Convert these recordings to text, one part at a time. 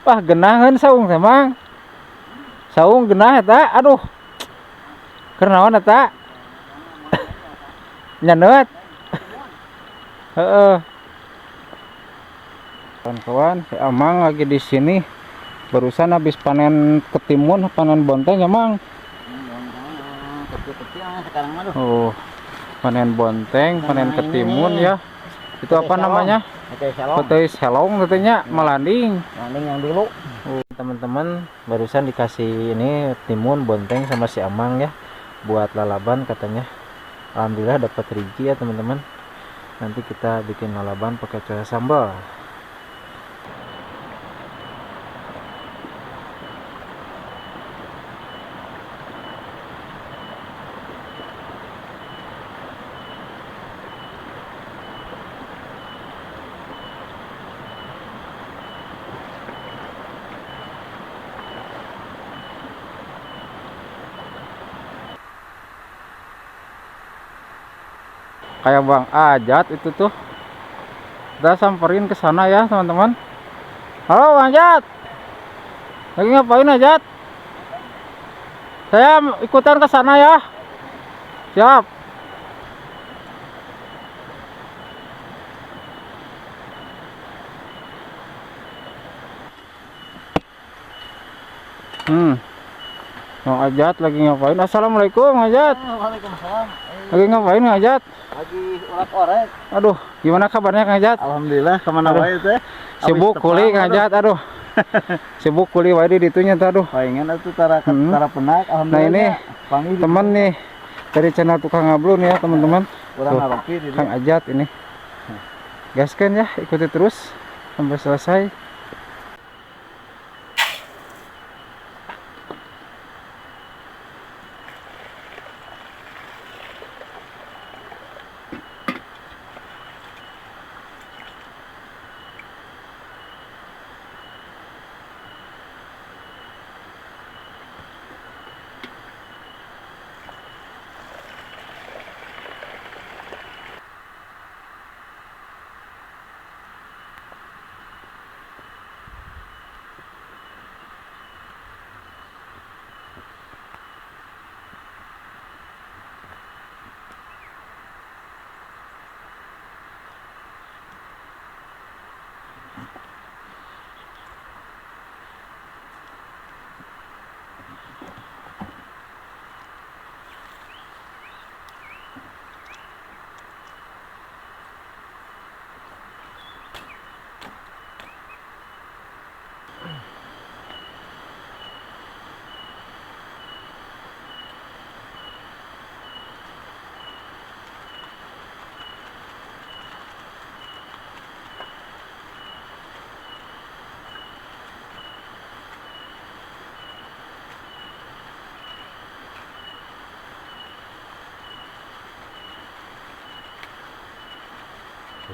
Wah, genaheun saung teh, Mang. Saung genah eta, aduh. Keur naon eta? Nyenet. Heeh. Kawan-kawan, si Amang lagi di sini. Barusan habis panen ketimun, panen bonteng ya, Mang. Kecil-kecil sekarang mah. Oh, panen bonteng, panen ketimun ya. Itu apa namanya? Petai selong katanya, melanding. Melanding yang dulu. Oh, teman-teman, barusan dikasih ini timun bonteng sama si Amang ya, buat lalaban katanya. Alhamdulillah dapat rezeki ya teman-teman. Nanti kita bikin lalaban pakai coya sambal. Kayak Bang Ajat itu tuh. Kita samperin ke sana ya teman-teman. Halo Bang Ajat, lagi ngapain Ajat? Saya ikutan ke sana ya. Siap. Bang Ajat lagi ngapain? Assalamualaikum Ajat. Waalaikumsalam. Lagi ngapain Ajat? Lagi orek-orek. Aduh, gimana kabarnya Kang Ajat? Alhamdulillah, kemana wae teh? Sibuk kuli Kang Ajat, aduh. Sibuk kuli wae di ditunya teh, aduh. Palingan atuh tara tara penak, alhamdulillah. Nah, ini teman nih dari channel Tukang Ngablu nih ya, teman-teman. Urang ngaropi di Kang Ajat ini. Gaskan ya, ikuti terus sampai selesai.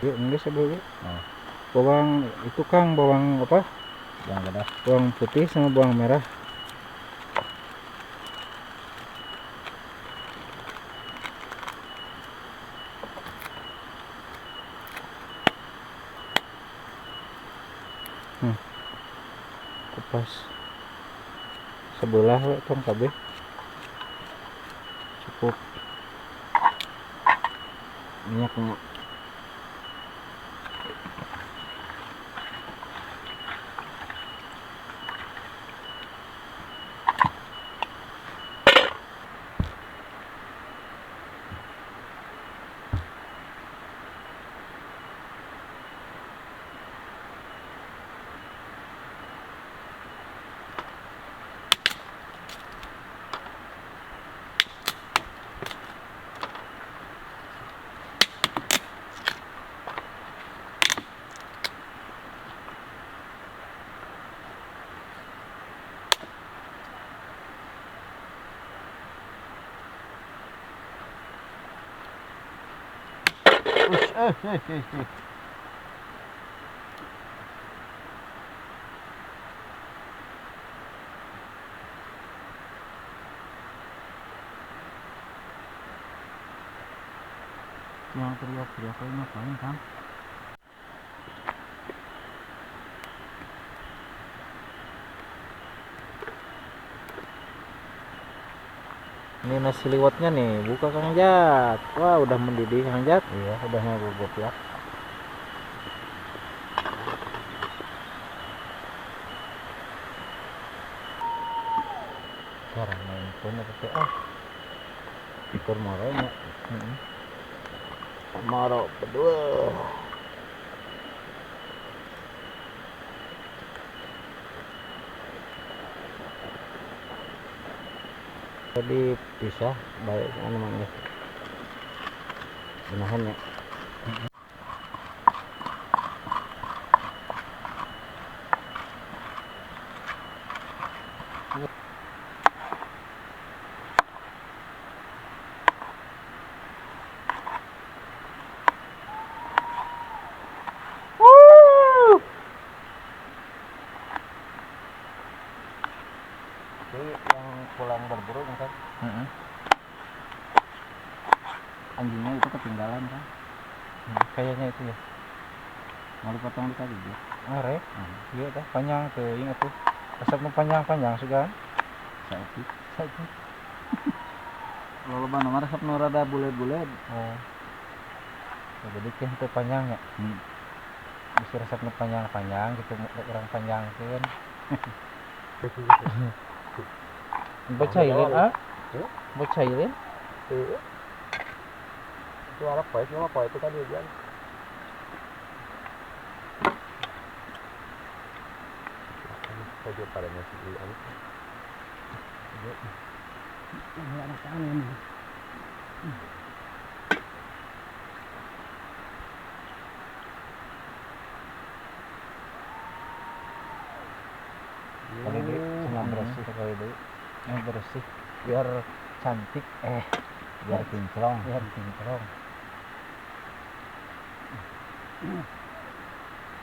Yuk, enggak sih, Bu. Oh. Bawang itu Kang, bawang apa? Bawang merah. Bawang putih sama bawang merah. Kupas sebelah we tong kabeh. Cukup. Minyaknya. Yang teriak-teriak kayak ngapain kan? Ini nasi liwetnya nih, buka Kang Jat. Wah, udah mendidih Kang Jat. Iya, udah ngeguguk ya. Sekarang main pun apa teh? Ah. Ikur moronya. Moro berdua. Tadi pisah baik anu mang ya. Benahannya. Jadi yang pulang berburu kan? Anjingnya itu ketinggalan kan? Kayaknya itu ya. Mau dipotong di tadi dia. Arek. Iya tah panjang teuing atuh. Resep nu panjang-panjang sugan. Saeutik. Saeutik. Loba nu mah resep nu rada bulet-bulet. Oh. Ya, jadi teh teu panjangnya. Bisa resep nu panjang-panjang gitu urang panjangkeun. Bocah ilin ah? Bocah ilin? Itu arah poe mah poe itu kan hujan. Pada nasi ini. Kali ini cuma bersih kali ini. Yang bersih biar cantik, biar kinclong, biar kinclong.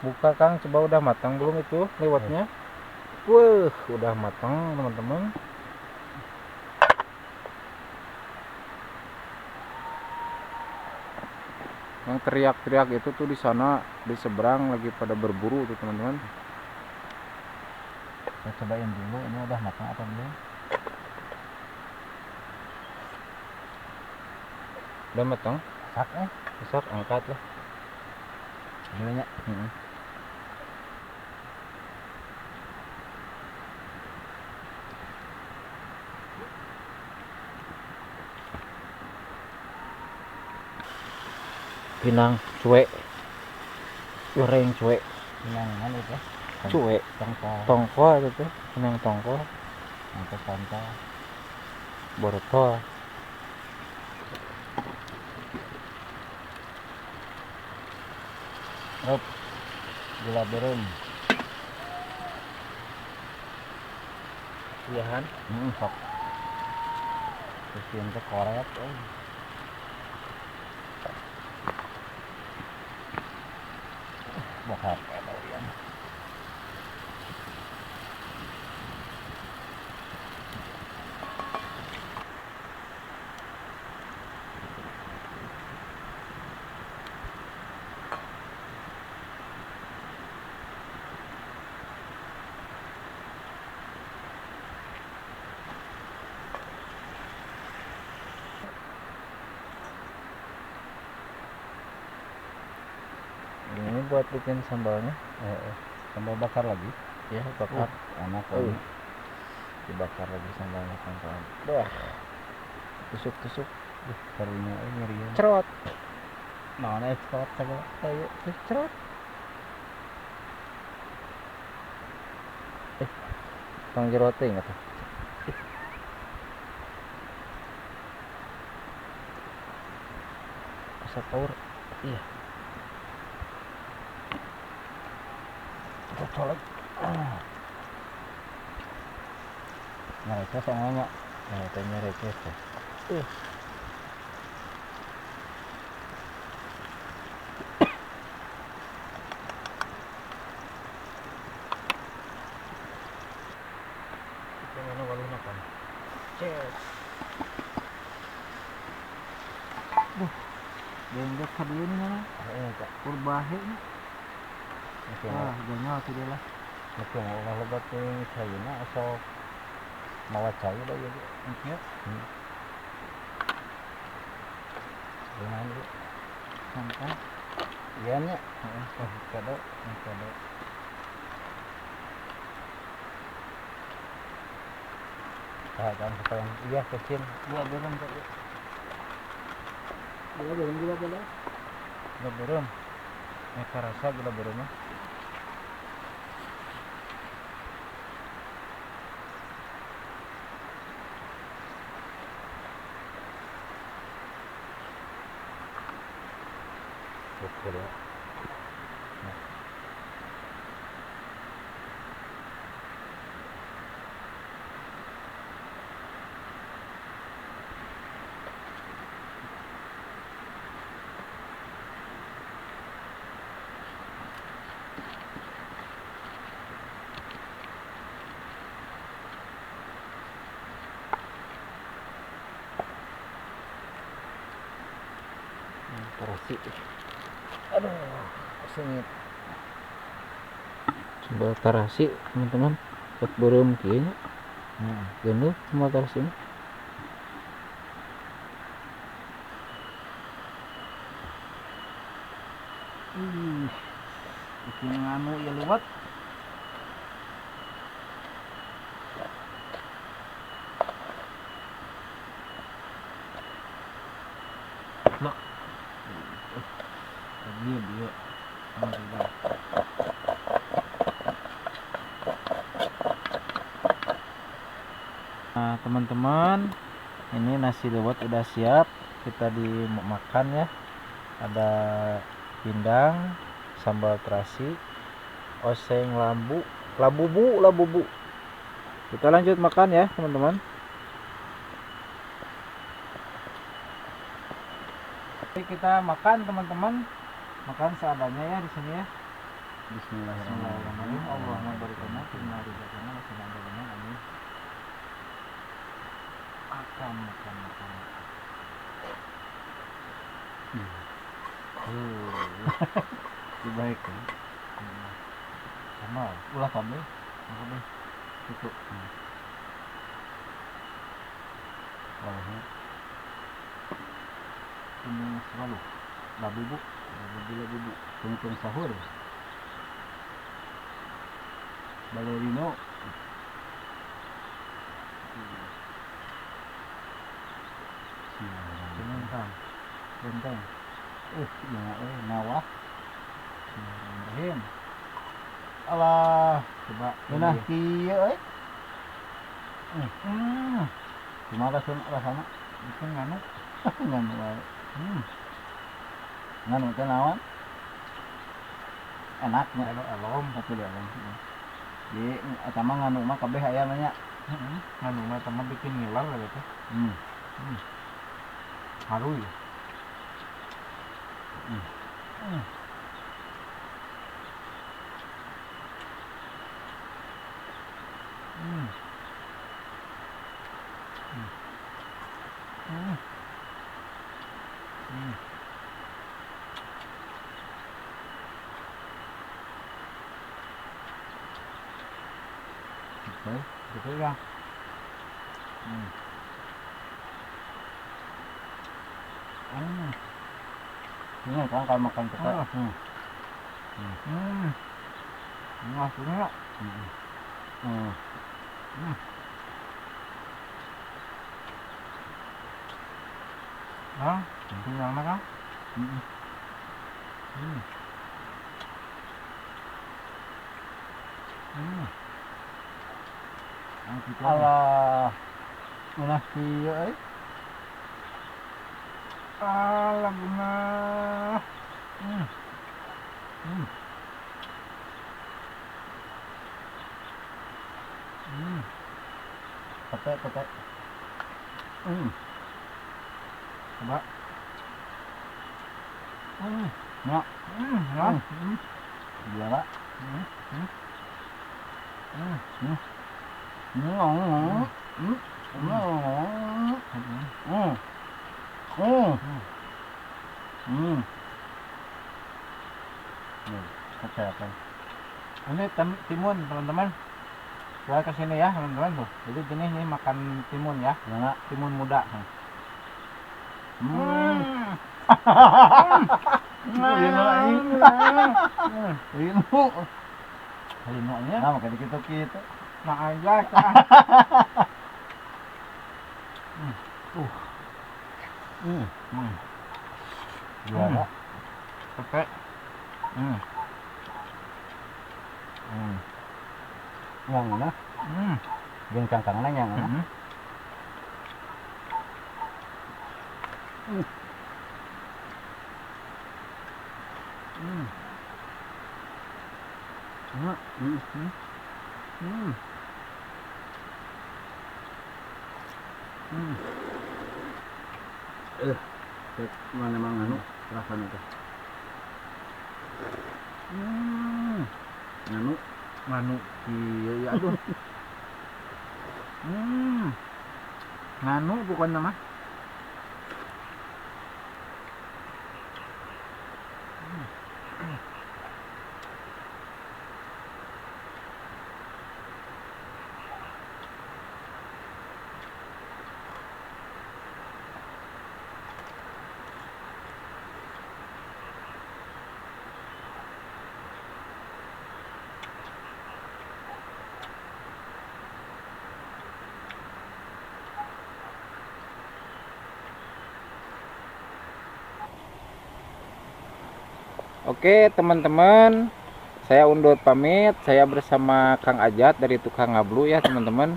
Buka Kang, coba udah matang belum itu lewatnya? Wah, udah matang teman-teman. Yang teriak-teriak itu tuh di sana di seberang lagi pada berburu tuh teman-teman. Kita cobain dulu ini udah matang atau belum. Udah matang? Masak Masak, angkat lah. Gimana? Pinang cuek, goreng cuek. Pinang mana itu? Cuek, tongkol. Tongkol itu tuh, pinang tongkol. Atau kontol. Borotol. Rup, gula beureum. Iyahan? Sok. Terus yang teh koret. Bakar ya. Ini buat bikin sambalnya. Sambal bakar lagi ya, bakar. Enak Dibakar lagi sambalnya kawan-kawan. Wah, tusuk-tusuk. Karunya ngeri ya. Cerot. Mana cerot segala. Ayo, cerot. Tong jero teh ingat. Asa power. Iya. Colek. Ngereceh sama nya. Tanya receh teh. Mana waluhna kan? Ces. Duh. Genjot ka dieu nih mana? Heeh, Kak. Purbahe nya. Ah, ganyol tuh dia lah. Oke, mau lebat yang cayuna sok mawa cai da ieu. Oke. Santai. Iya nya. Heeh. Oh, kado. Kado. Nah, kan supaya iya kecil. Gula beureum tadi. Gula beureum gula beureum. Gula beureum. Eka rasa gula beureum mah. Oke ya. Nah. Terasi. Aduh, sengit. Sambal terasi, teman-teman. Buat beureum kieu nya. Geuneuh sambal terasi mah. Bikin nganu ieu liwet. Loh. Dia dia. Nah, teman-teman, ini nasi liwet udah siap, kita dimakan ya. Ada pindang, sambal terasi, oseng lambu, labubu, labubu. Kita lanjut makan ya, teman-teman. Jadi kita makan, teman-teman. Makan seadanya ya di sini ya. Bismillahirrahmanirrahim. Allahumma barik lana fi ma razaqtana wa qina adzabannar. Amin. Makan, makan, makan. Baik ya. Sama, ulah kami. Apa Itu. Ini selalu labubu, labubu, labubu. Tungtung sahur. Balerino. Ini kan, benteng. Nawah. Bismillahirrahmanirrahim. Alah, coba. Nah, kieu euy. Kumaha rasana? Bikin nganu. Nganu wae. Nganu teh naon? Enak nya. Elom, tapi elom. Jadi eta mah nganu mah kabeh aya mah nya. Nganu mah eta mah bikin ngiler eta teh. Haruy. Oke, gitu ya. Ini kan kalau makan pete. Maksudnya. Nah, kenyang kan? Alah, ngeunah kieu euy. Alah bunga. Pete, pete. Coba. Nya. Ya. Biara. Ini timun, teman-teman. Coba ke sini ya, teman-teman tuh. Jadi gini nih makan timun ya. Mana? Timun muda. Linu aing. Linu. Linunya. Nah, makanya gitu-gitu. Nah aja. Juara. Oke. Yang mana? Jeung cangkangna yang mana? Mana emang anu rasanya teh. Nganu Nganu iya ya aduh. Nganu pokoknya mah. Oke teman-teman, saya undur pamit. Saya bersama Kang Ajat dari Tukang Ngablu ya teman-teman.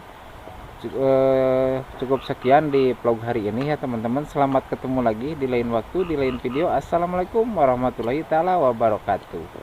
Cukup sekian di vlog hari ini ya teman-teman. Selamat ketemu lagi di lain waktu, di lain video. Assalamualaikum warahmatullahi taala wabarakatuh.